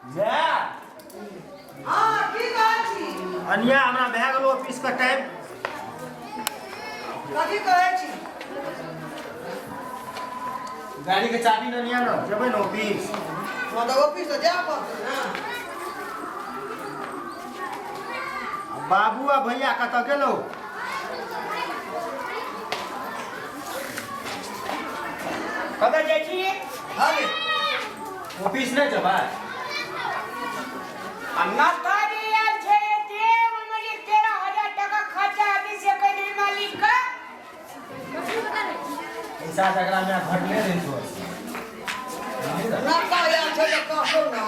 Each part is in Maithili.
माय। हँ, की कहै छी? अनिया, हमरा भए गेल ऑफिस के टाइम। कथी कहै छी? गाड़ी के चाबी ने लिया ने, जेबै ने ऑफिस। हँ, तऽ ऑफिस तऽ जाय पड़तै ने। बाबू आ भैया कतऽ गेलो? कतऽ जाइ छी? हँ गे। ऑफिस नहि जेबै? आ नौकरी आयल छै एते, ओहिमे जे 13,000 टाका खर्चा हेतै से कहि देबै मालिक के। पैसा जकरा मे घटले रहै छौ। नवका आयल छै तऽ कहू ने।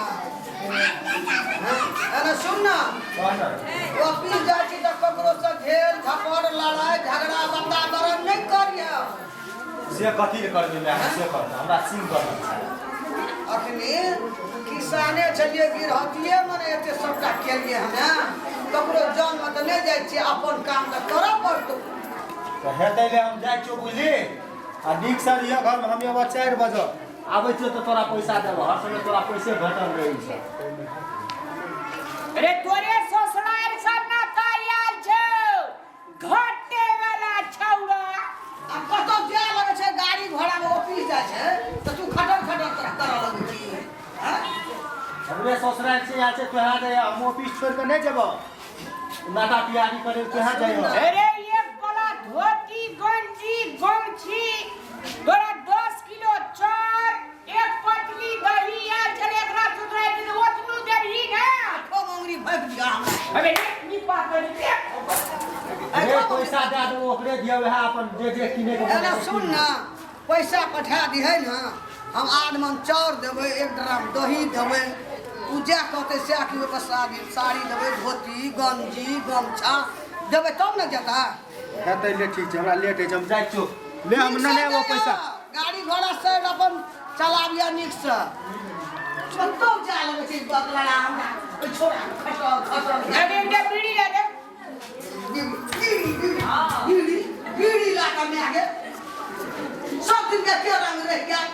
हँ, एने सुन ने। ऑफिस जाइ छी तऽ ककरोसँ झेल झपड़ लड़ाइ झगड़ा वातावरण नहि करिह। से कथी ले करबै माय, से कर हमरा सिंह करना छै। अखनी किसाने छलियै, गिरहतिये मने एते सबटा केलियै हन। ककरो जनमे तऽ नहि जाइ छियै, अपन काम तऽ करऽ पड़तौ। तऽ हेतै ले, हम जाइ छियौ बुझली, आ नीकसँ रहियो घरमे। हम एबऽ 4 बजे, आबै छियौ तऽ तोरा पैसा देबऽ। हर समय तोरा पैसे भेटल रहै छै। अरे, तोरे ससुराल सँ नाता आयल छौ, घटे वाला छौड़ा। आ कतौ जाय लगै छै गाड़ी घोड़ामे, ऑफिस जाइ छै तऽ तू खटर खटर करऽ लगै छी, हँ? हमरे ससुराल से आयल छै तोरा दे, हम ऑफिस छोड़ि कऽ नहि जेबऽ नाता तियारी करे, तोरा जाइयो। अरे, एक बला धोती, गंजी, गमछी, तोरा 10 किलो चाउर, एक पतली दही आयल छलै एकरा सुधराइ दिन, ओतनू देबही ने? खूब अंगुरी भोंकि दिअ हमरा। अबे नी पातरी। रे, पैसा दए देबो, ओकरे दियौ, वएह अपन जे जे किने के एना सुन ने, पैसा पठा दिहै ने, हम 8 मन चाउर देबै, एक ड्राम दही देबै। ओ जे कहतै सएह कि ओकर साड़ी, साड़ी देबै, धोती, गंजी, गमछा देबै, तब ने जेता। हेतै ले, ठीक छै, हमरा लेट होइ छै, हम जाइ छियौ। ले, हम नेने एबो पैसा। गाड़ी घोड़ा से अपन चलाबिया नीकसँ। कतौ जाय लगै छै बकला हमरा, ओहि छोड़ा खसल खसल। अरे, एकटा बीड़ी लए दे। बीड़ी, बीड़ी, बीड़ी, बीड़ी ला कऽ माय गे, सब दिन के के रंग रहि गेल।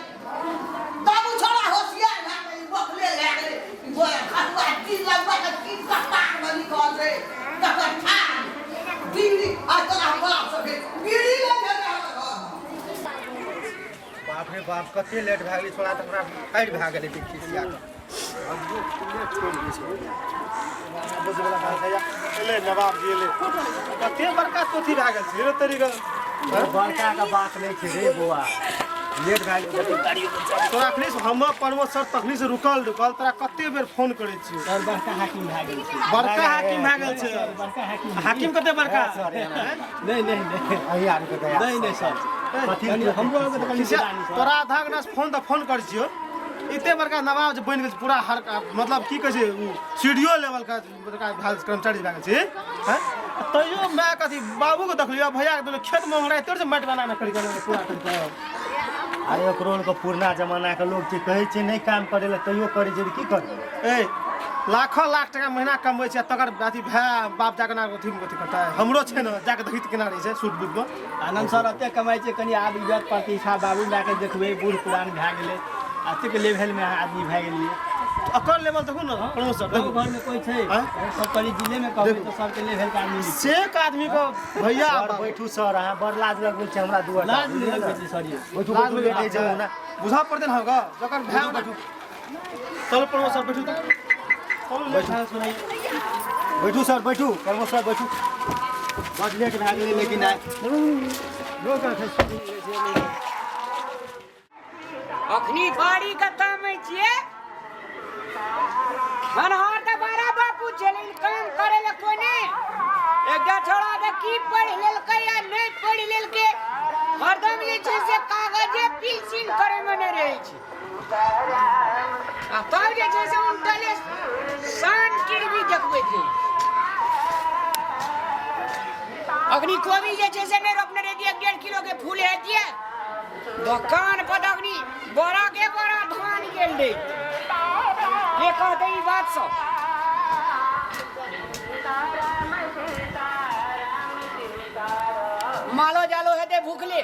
बाबू छोड़ा होशियार भए गेलै, बकले भए गेलै। गोया खटुआ तीन लगवा के तीन कपार में लिखल छै तकर ठान बीड़ी। आ तोरा बाप सबके बीड़ी ले भेजे हमर घर। बाप रे बाप, कते लेट भए गेलै। छोड़ा तऽ हमरा फाड़ि भए गेलै खिसिया कऽ। एलै नवाब जी, एलै। कते बड़का तोथी भए गेल छै रे तोरी के। बड़का के बात नहि छै रे बौआ, लेट भए गेलै। तोरा अखनी से हमर प्रमोद सर तखनी से रुकल रुकल तोरा कते बेर फोन करै छियौ। सर, बड़का हाकिम भए गेल छै। बड़का हाकिम भए गेल छै। बड़का हाकिम। हाकिम कते बड़का? नहि नहि नहि। अही आरके दया। नहि नहि सर, कनि हमरो आरके तऽ कनि खिसिया बुझानी सर। तोरा आधा घंटा से फोन तऽ फोन करै छियौ। एते बड़का नवाब जे बनि गेल छै पूरा, हर मतलब की कहै छै, ओ सीडीओ लेवल के बड़का भेल कर्मचारी भए गेल छै, हैं? तैयो माय कथी बाबूके देखलियो, भैयाके देखलियो, खेतमे ओंघराइ तोड़ छै, माटि बना करि कऽ पूरा करि कऽ। अरे, ओकरो के पुरना जमाना के लोग छै, कहै छै नहि काम करे लए, तैयो करै छै, तऽ की करबै? ए, लाखों लाख टाका महीना कमबै छै, तकर अथी भाय बाप जाके ना अथी अथी करतै? हमरो छै ने, जाके देखी तऽ केना रहै छै सूट बूटमे। आनंद सर, एते कमाइ छै, कनि आब इज्जत प्रतिष्ठा बाबू मायके देखबै, बूढ़ पुरान भए गेलै, एतेक लेवलमे अहाँ आदमी भए गेलियै। ओकर लेवल देखू ने प्रमोद सर, गाँव देखू। घरमे कोइ छै? आँय? सब कनि जिलेमे कहबै तऽ सबके लेवलके आदमी नहि छै। शेख आदमीके भैया। सर, बैठू सर, अहाँ बड़ लाज लगबै छै हमरा दुआर। लाज नहि लगबै छै सर ये। बैठू। लाज बैठू, नहि लेट होइ छै ना। बुझा पड़तै ने अहाँके जकर भाय। बैठू, चलू प्रमोद सर, बैठू तऽ चलू, लेट भए गेल। बैठू सर, बैठू प्रमोद सर, बैठू। बड लेट भए गेलै लेकिन आइ। अखनी बाड़ी के तामै छियै, खनहार तऽ बड़ा बापू छै, लेकिन काम करे ले कोई नहि। एकटा छोड़ा के की पढ़ि लेलकै या नहि पढ़ि लेलकै, हरदम जे छै से कागजे पिलसिन करे मे नहि रहै छै, आ तब जे छै से उनटले शान टिरबी देखबैत रहै छै। अखनी कोबी जे छै से नहि रोपने रहितियै, 1.5 किलो के फूल हेतियै दोकान पर, अखनी बड़ा के बड़ा धान गेल रहे। के कहते ई बात सब? मालो जालो हेतै भूखले।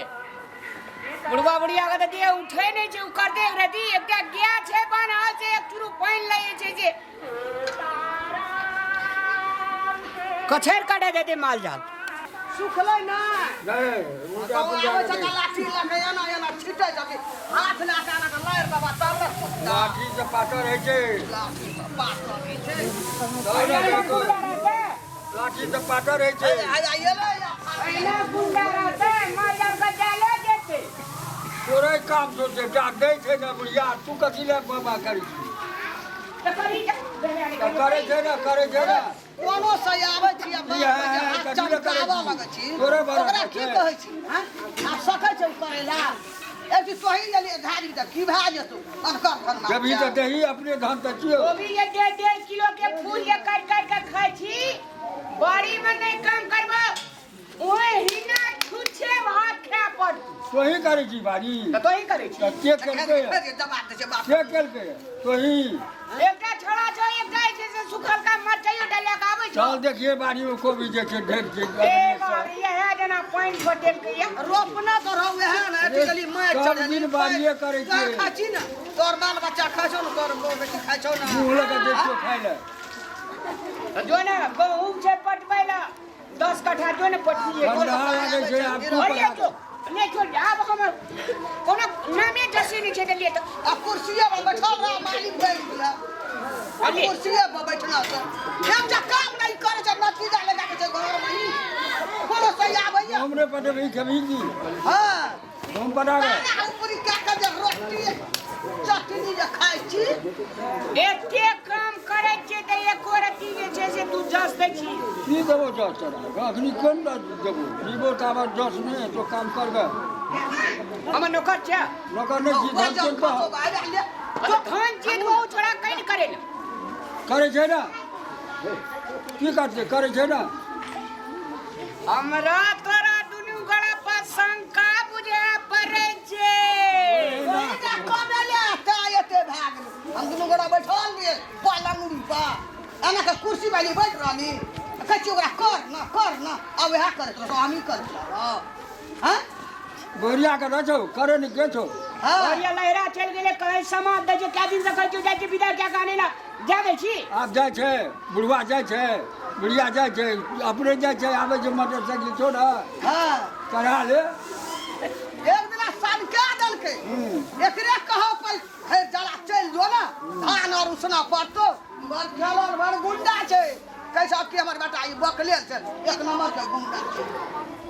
बुढ़वा बुढ़िया के तऽ देह उठै नहि छै, ओ करते रहती। एकटा गाय छै बान्हल, से एक चूरू पानि लै छै जे कछेर काटे देते माल जाल सुखलै नहि। नहीं तो आबै छै तऽ लाठी लऽ कऽ एना एना छिटै छथिन, हाथ लए कऽ एना कऽ लारि देबा तब ने सुखतै। लाठी से पातर होइ छै। लाठी सँ पातर होइ छै। लाठी से पातर होइ छै। एलै। एना गुंडा रहतै माल जाल के जाले देते। तोरे काम छौ से जा दै छै ने बुढ़िया, तू कथी लए बाबा करै छी? तऽ करी करै छै ने, करै छै ने। कोनो से आबै छी आ बाप जे हाथ चमकाबऽ लगै छी, ओकरा की कहै छी? आब सकै छै करै ला? एक दिन तोही गेलियै धारी तऽ की भए जेतौ? अनकर धन जब तऽ दही अपने धान तऽ छियौ। कोबी जे 1.5 किलो के फूल जे काटि काटि के खाइ छी, बाड़ी में नहि काम करबो ओहे हिना छुछे भात खाय पड़तौ। तोही करै छी बाड़ी? तऽ तोही करै छी। तऽ के केलकै? दबा दै छै बाप। के केलकै? तोही। एकटा छोड़ा छौ, एकटा जे छै से सुखलका मरचाइयो डालिया के आबै छौ। चल देखिए बाड़ी में कोबी जे छै ढेर छै। ए बाप रे, इएह जेना पानि पटेलकै या रोपना तऽ रहौ एहन ने, अथी गेली माटि सब चढ़ेली। दिन बाड़िए करै तोहर छियै। खाइ छी ने, तोहर बाल बच्चा खाइ छौ ने, तोहर बहू बेटी खाइ छौ ने। मुँह लऽ कऽ दै छियौ खाइ लए। जो ने गहूम छै पटबै लए 10 कट्ठा, जो ने पटनिए। ठंडा लागै छै आब तू। अरे जो नहि छोड़, आब हमर कोनो नामे जसी नहि छै देलियै तऽ। आ कुर्सिये पर बैठल रह, मालिक बनि गेलै। आ कुर्सिये पर बैठला से एकटा काम नहि करै छै, नतीजा लगा के छै घरमे ही। कोनो सही आबैया? हमरे पटेबही खेबही की? हँ। हम बनाबै। खाना ऊपरी कए कऽ जे रोटी चटनी जे खाइ छी। एते काम करै छियै तऽ एको रत्ती जे छै से तू जस दै छी? की देबो जस तोरा? अखनी कोन देबो? जीबो ताबर जस नहि हेतौ, काम करबै। हमर नौकर छै? नौकर नहि छी। धन चोर धन चीज ओ छोड़ा कहीं करे ने करै छै ने, की करतै? करै छै ने। हमरा तोरा दुनू गोड़ा पर शंका बुझे पड़ै छै। हम दुनू गोड़ा बैठल रहियै पलंगड़ी पर, एना के कुर्सी वाली बैठ रहली, कहै छी ओकरा कर न, कर न। आब वएह करैत रहौ, हमही करैत रहौ। हँ। गोरिया के रहौ करे ने के छौ? हँ। गोरिया लहरा चलि गेलै, कहै समाज दै छै। कए दिन से कहै छियौ जाइ छी विदा कए कऽ आनै ला, जा दै छी। आब जाइ छै बुढ़वा, जाइ छै बुढ़िया, जाइ छै अपने, जाइ छै आबै छै। मोटरसाइकिल छौ ने? हँ। चढ़ा ले। एक दिना सनका देलकै। एकरे कहऽ पर हे जरा चलि जो ने, धान और उसना पड़तो। बड़ खेलल बड़ गुंडा छै। कहै सब कि हमर बेटा ई बकलेल छै, एक नंबर के गुंडा छै।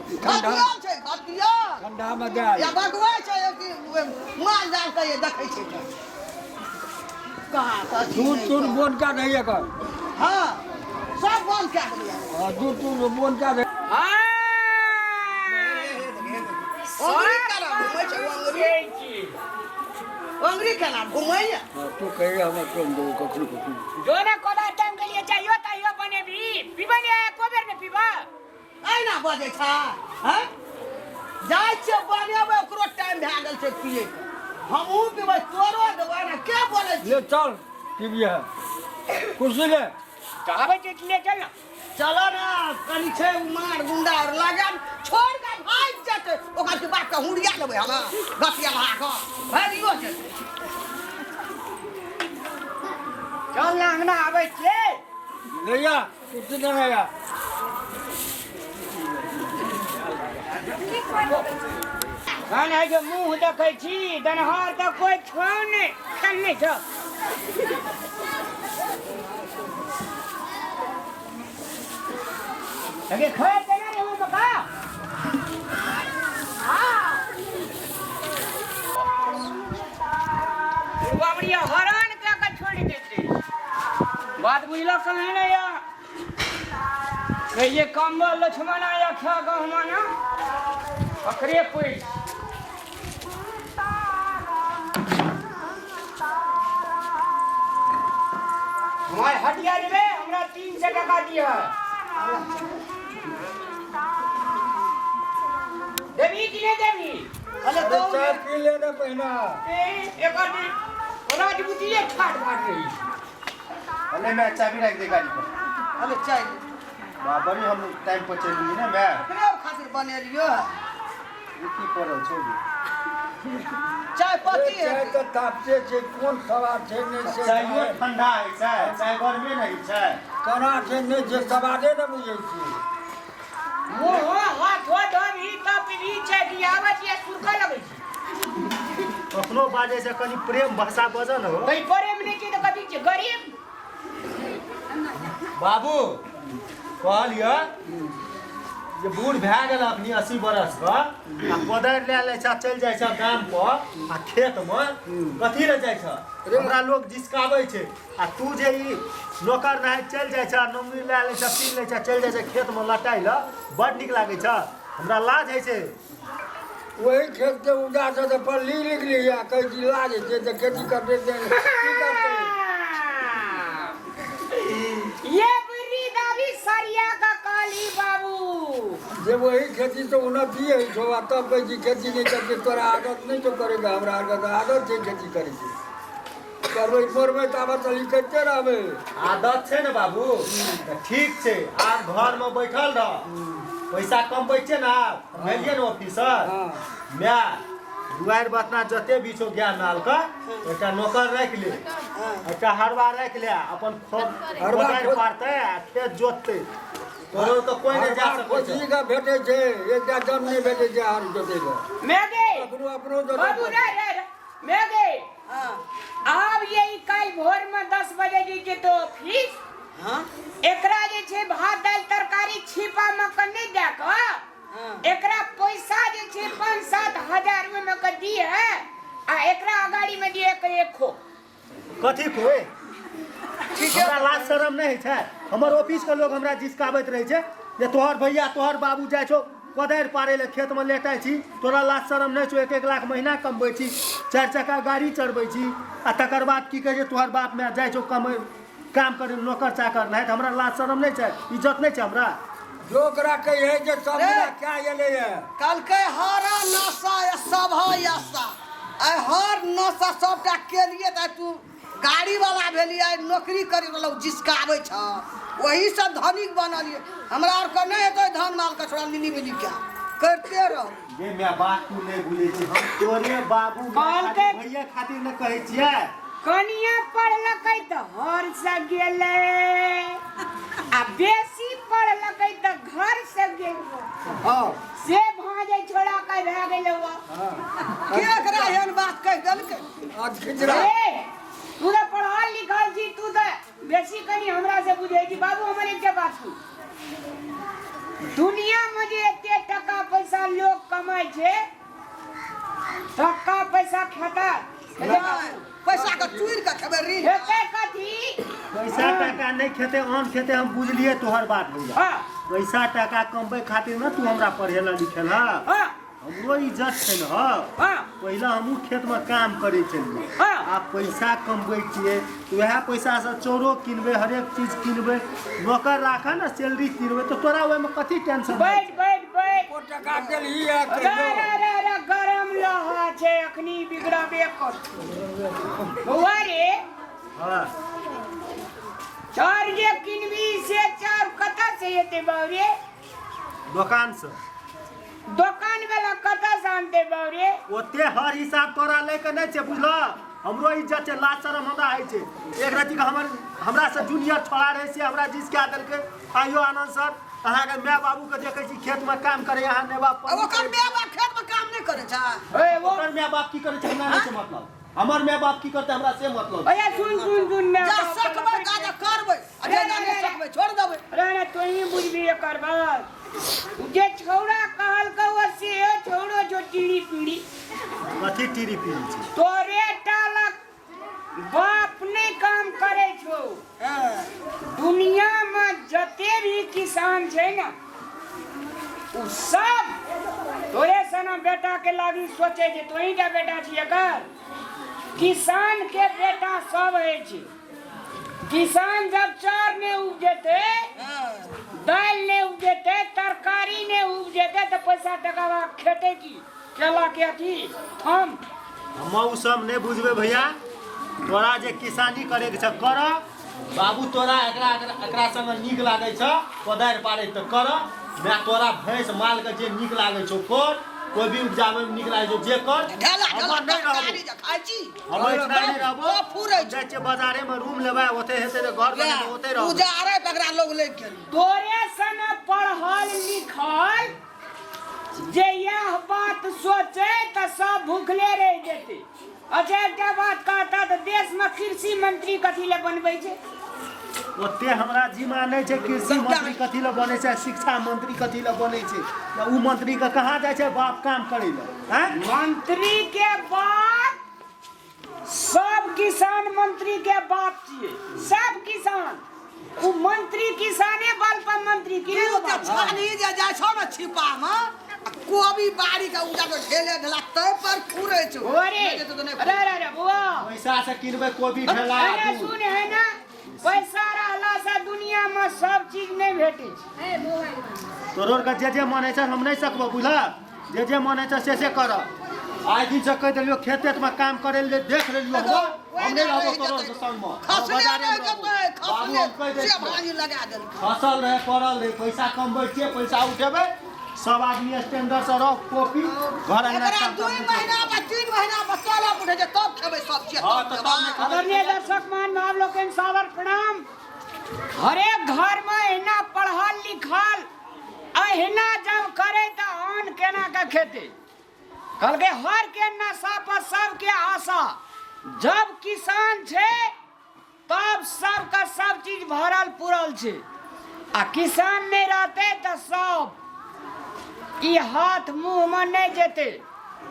ठंडा घटियल छै, घटियल। ठंडा मे दे। या बगुआ छै कि माल जाल के ये देखै छै कहाँ तऽ। दूध तूध बोन का नहीं एकर? हँ, सब बंद कए देलियै। हाँ, दूध तूध बोन का नहीं। अंगुरी केना घुमै छै? अंगुरी, अंगुरी केना घुमैया? हाँ, तू कहिए हमर कोन देबो कखनो कखनो। जो ने कोदा टाइम के लिए चाहियो ताहियो बनेबी, पीबे ने एको बेर ने पीबा। एना बजै छ? हँ, जाइ छियै बनेबै, ओकरो टाइम भए गेल छै पियैके। हमहूँ पीबै, तोरो देबै ने। के बोलै छी? ले चल, पीबिए है, कुर्सी ले। तऽ आबै छै, ले चल ने। चलो ने, कनि छै उ मार गुंडा और लगन छोड़ के भागि जेतै। ओकर के बाप के हुड़िया लेबै हम गतिया लगा कऽ भागियो जेतै। चल ने अंगना, आबै छियै। ले जा कुर्सी ले जा। धन है जे मुँह देखै छी, दनहार तऽ कोइ छौ नहि, चल नहि छौ। अगे खाय देना रे वो मका। बाबरिया हरान कऽ के छोड़ि देतै। बात बुझलक कहीं नहि या कहिए कम्बल लक्ष्मण या खा गहमाना ओकरे पैस। हमार हटिया जेबै, हमरा 300 टका दिह। देबही कि नहि देबही? अरे अरे चाय पी ले ने पहिना। ए, एकर राजपूतिये ठाट बाट रही। अरे मैं चाबी रख दे गाड़ी पर। अरे चाय। बा बड़ी हम टाइम पर चलि गेली ने मैं। एकरे खातिर बनेलियो। ई की पड़ल छौ? चाय पत्ती चाय हेतै। तऽ तापते छै कोन सवाद छै नहि से चायो ठंडा होइ छै चाय गरमे नहि छै केना छै नहि छै सवादे नहि बुझै छियै मुँहो हाथो धोबही तब पीबही छै कि आबै छियै सुरकऽ लगै छै कखनो बाजै छै कनि प्रेम भाषा बजऽ ने हो। कहीं प्रेम नहि छै तऽ कथी छै गरीब बाबू कहलियै जे बूढ़ भए गेल अखनी 80 बरस के आ कोदारि लए लै छै आ चलि जाइ छै गाम पर आ खेतमे कथी लए जाइ छै हमरा लोग जिसकाबै छै आ तू जे ई नौकर नहाय चलि जाइ छै आ नौकरी लए लै छै पी लै छै चलि जाइ छै खेतमे लटाइ लए बड नीक लागै छै हमरा लाज होइ छै। वही खेत के उपजा से तऽ पढ़ली लिखली आ कहै छी लाज होइ छै तऽ खेती करतै तऽ की करतै? ये बुढ़ी दादी सरिया का काली बाबू जे वही खेती से उन्नति होइ छौ आ तब कहै छी खेती नहि करतै तोरा आदत नहि छौ करैके हमरा आरके तऽ आदत छै खेती करैके करबै मरबै ताबत तऽ लिखैते रहबै। आदत छै ने बाबू तऽ ठीक छै आब घरमे बैठल रह पैसा कमबै छै ने आब भेलियै ने ऑफिसर हाँ। माय दुआरि बतना जते भी छौ गाय मालके एकटा नौकर राखि ले एकटा हरबा राखि ले अपन हरबा कोदारि पारतै आ खेत जोततै तोरो तऽ कोइ नहि जा हरबा सकै छै। खोजी के भेटै छै एकटा जन नहि भेटै छै हर जोतै लए मैं गई ककरो अपनो जोतै बाबू रे रे रे मैं गई हाँ आब ये काल्हि भोर में 10 बजे जे छै तो ऑफिस हाँ एकरा जे छै भात दालि तरकारी छिपा में के नहि दए कऽ हाँ एकरा पैसा जे छै 5-7 हजार ओहिमे के दिए आ एकरा अगाड़ी में दिए के एक खो कथी कोइ हमरा लाज शरम नहि होइ छै हमर ऑफिसके लोग हमरा जिसकाबैत रहै छै जे तोहर भैया तोहर बाबू जाइ छौ कोदारि पारै लए खेतमे लेटाइ छी तोरा लाज शरम नहि छौ 1-1 लाख महीना कमबै छी 4 चक्का गाड़ी चढ़बै छी आ तकर बाद की कहै छै तोहर बाप माय जाइ छौ कमै काम करै नौकर चाकर नहि तऽ हमरा लाज शरम नहि छै इज्जत नहि छै हमरा जो ओकरा कहिए जे सब रे। मिला क्या एलैए कहलकै हर नशा या सब आशा आइ हर नशा सबटा केलिए तऽ तू गाड़ी वाला भेलिए आइ नौकरी करे वाला जिसकाबै छ वही सब धनिक बनलिए हमरा आरके नहि हेतै धन माल के छोड़ा मिली मिली के करते रह। गे माय बात तू नहि बुझै छी हम तोरे बाबू माय कहलकै- खातिर भैया खातिर नहि कहै छियै। कनिया पढ़लकै तऽ हर से गेलै आ बेसी पढ़लकै तऽ घर से गेलै हाँ से भाँजे छोड़ा के भए गेलै वो। के एकरा एहन बात कहि देलकै? आज खिचड़ा ए, तू तऽ पढ़ल लिखल छी तू तऽ बेसी कनि हमरा से बुझै छी बाबू हमर एकटा बात सुन दुनिया में जे एते टका पैसा लोग कमाइ छै टका पैसा खेता नहि, पैसा के चूरि के खेबै ऋण खेतै कथी पैसा टाका नहि खेते आन खेते हम बुझलियै तोहर बात भैया हाँ पैसा टाका कमबै खातिर ने तू हमरा पढ़ेला लिखेला हाँ हमरो इज्जत छै ने हौ हाँ पहिले हमहूँ खेतमे काम करै छलियै हाँ। आ पैसा कमबै छियै तऽ उएह पैसासँ चाउरो किनबै हरेक चीज किनबै नौकर राखऽ ने सैलरी किनबै तऽ तोरा ओहिमे कथी टेंशन बैठ बैठ बैठ ओ टका देलही है रे कहियो रे रे रे गरम लोहा छै अखनी बिगड़बे कर बौआ रे हाँ चाउर जे किनबी से चाउर कतऽ से एतै बाउ रे दोकानसँ दोकान वाला कतऽ से आनतै बाउ रे ओते हर हिसाब तोरा लै के नहि छै बुझलह हमरो इज्जत छै लाज शरम हमरा होइ छै एक रति के हमर हमरा से जूनियर छोड़ा रहै से हमरा जिसका देलकै आइयो आनंद सर अहाँके माय बाबू के देखै छी खेत में काम करे अहाँ माय बाप ओकर माय बाप खेत में काम नहि करै छै ए वो ओकर माय बाप की करै छै हमरा नहि छै मतलब हमर माय बाप की करतै हमरा से मतलब अरे सुन सुन सुन मैं जा सकबै ता जा करबै आ जे नहि सकबै छोड़ देबै रे रे तू ही बुझबी एकर बात जे छौड़ा कहलकौ से छौड़ो जो टीड़ी पीड़ी कथी टीड़ी पीड़ी छै तोरे टालक बाप नहि काम करै छौ दुनिया में जते भी किसान छै ने उ सब तोरे सना बेटा के लागी सोचे छै तोही के बेटा छी एकर किसान के बेटा सब होइ छै किसान जब चाउर नहि उपजेतै दालि नहि उपजेतै तरकारी नहि उपजेतै तऽ पैसा टका खेतै की केला के अथी थम हम ओ सब नहि बुझबै भैया तोरा जे किसानी करैके छ कर बाबू तोरा एकरा एकरा संगे नीक लागै छ कोदारि पारै तऽ कर माय तोरा भैंस मालके जे नीक लागै छौ कर कोबी उपजाबै मे नीक लागै छौ जे कर। ढेला ढेला हमर नहि रहबो। तरकारी जे खाइ छी। हम एहिठिना नहि रहबो। ओ फुरै छौ। जाइ छियै बाजारे मे रूम लेबै, ओते हेतै तऽ घर बनेबै, ओते रहबै। पूजा अरे तकरा लोग लागि गेल। तोरे सन पढ़ल लिखल जे यह बात सोचे तऽ सब भूखले रहि जेतै। अच्छा एकटा बात कहता तऽ देशमे कृषि मंत्री कथी लए बनबै छै? ओते हमरा जिम्मा नहि छै कृषि मंत्री कथी लए बनै छै, शिक्षा मंत्री कथी लए बनै छै। तऽ उ मंत्री के कहाँ जाइ छै बाप काम करै लए? आँय? मंत्री के बाप सब किसान मंत्री के बाप छियै, सब किसान। उ मंत्री किसाने बल पर मंत्री की तू जे छानी जे जाइ छौ ने छिपा मे आ कोबी बाड़ी के उजा के ढेले ढेला तै पर फुरै छौ। अरे नहि जेतौ तऽ नहि। अरे अरे अरे बुआ, पैसा से किनबै कोबी ढेला। अरे सुन है ना, पैसा रहला से दुनिया में सब चीज नहीं भेटे छै। तोरो के जे जे मन होइ छै हम नहि सकबो, बुझल? जे जे मन होइ छै से से कर। आइ दिन से कहि देलियो खेत तेत में काम करे ले देख लेलियो। हम नहि रहबो तोरो के संग में। खसले बाजारे नहि में रहबो। जेतै, बाबू खसले हम कहि दै से छियौ। भांजी लगा देलकै। फसल रहे पड़ल रहे, पैसा कमबै छियै, पैसा उठेबै, सब आदमी स्टैंडर्ड से रह, कॉपी घर अंगना एकरा काम 2 ताम। महीना पर 3 महीना पर तलब उठै छै तब खेबै सब चीज। हाँ, तऽ तब नहि खेबै। आदरणीय दर्शक महानुभाव लोकनि, सादर प्रणाम। हरेक घर में एहिना पढ़ल लिखल अहिना जब करे तऽ अन्न केना के खेतै? कहलकै हर के नशा पर सबके आशा। जब किसान छै तब सबके सब चीज भरल पुरल छै, आ किसान नहि रहतै तऽ सब ई हाथ मुँह मे नहि जेतै।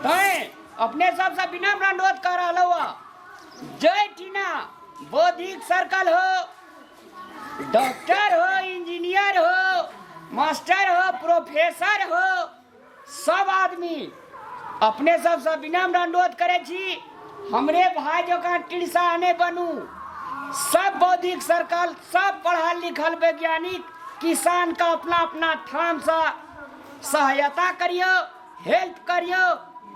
तैं अपने सबसँ विनम्र अनुरोध कऽ रहलहुँ हँ, जैठिना बौद्धिक सर्कल हो, डॉक्टर हो, इंजीनियर हो, मास्टर हो, प्रोफेसर हो, सब आदमी अपने सबसँ विनम्र अनुरोध करै छी, हमरे भाई जकाँ टिरसा नहि बनू। सब बौद्धिक सर्कल, सब पढ़ल लिखल वैज्ञानिक किसान का अपना अपना ठामसँ सहायता करियौ, हेल्प करियौ,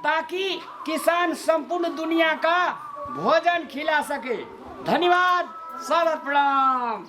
ताकि किसान संपूर्ण दुनिया का भोजन खिला सके। धन्यवाद, सादर प्रणाम।